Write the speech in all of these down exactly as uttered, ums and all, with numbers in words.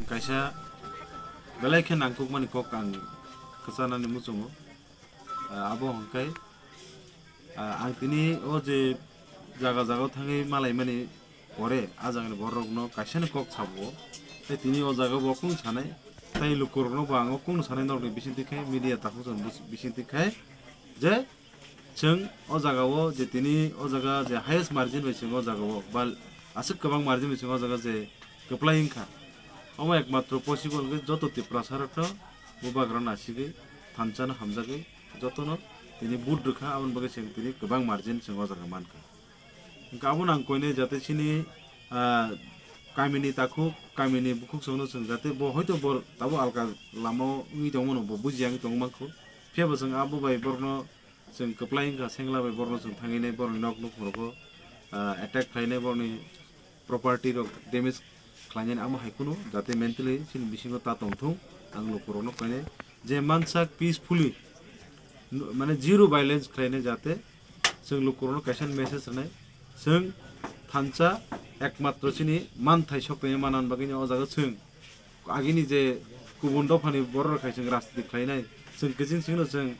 Kaisa belai khe nangkukmani kok ang kwchanani muchungo. Ah, abo hwnkhe, ah, ang tini o je jaga jaga thangwi malaimani pore, ah jagani bororokno kaisani kok sabo. Tei tini o jaga bo kung sanai, tei lukurokno bo ang o kung sanai norokni bisingtwi khe, media takhuk chwng bus-, bisingtwi khe je chwng o jaga o je tini o jaga je highest margin bai chwng o jaga o ba aswk kwbang margin bai chwng o jaga je kwplai wngkha. Omo ekmatro possible hwnkhe joto Tiprasa rokno bubagra nasigwi thansa no hamjagwi jotono tini vote rwkha, aboni bagwi chwng tini kwbang margin chwng o jaga mankha. Hwnkhe abono ang koinai jate chini, ah, kamini takhuk, kamini bukhuk chwngno chwng jate bo hoito bo tabo alka lama o wngwi tongmano, bo bujiya wngwi tongwi mankho. Phiyaba chwng abo bai borokno chwng kwplai wngkha, sengla bai borokno chwng thangwi nai, borokni nok nukhung rogo, ah, attack khlainai, borokni property rok damage khlainani, amo hai kheno jate mentally chini bisingo ta tongthung, ang lukurokno koinai je mansak peacefully, nu-, mane zero violence khlainai, jate chwng lukurokno kaisa message rwnai, chwng thansa ekmatro chini manthai sok tongwi manna bagwino o jaga chwng agini je kubun dophani borok rok hai chwng rajniti khlainai, chwng kiching chwngno chwng,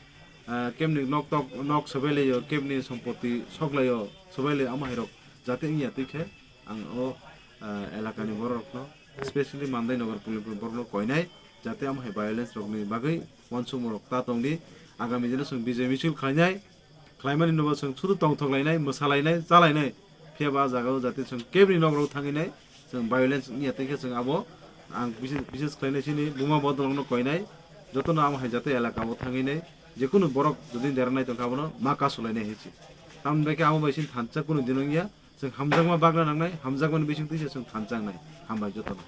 ah, kemni nok tok, nok sobai laio, kemni sompoti sok laio, sobai laio, amo hai rok jate wngya twi khe ang o, ah, elakani borok rokno, specially Mandai Nagar Pulipur borokno koinai, jate amo hai violence rokni bagwi uansukmung rok ta tongdi. Agami dino chwng bijay michil khlainai, khlaimani nobo chwng sudu tongthok lainai, mwsa lainai, cha lainai. Phiyaba ah jagao jate chwng kebni nok rok thangwi nai, chwng violence wngya tei khe chwng abo ang bises, bises khlainai chini buma bodol rokno koinai, jotono amo hai jate elaka o thangwi nai, jekunu borok jodi deranai tongkha abono ma kasu lainai hinwi. Tamoni bai khe amo bai chini thansa kunu din wngya, chwng hamjakma bagna nangnai, hamjakmani bisingtwi se chwng thansa wngnai. Hambai jotono.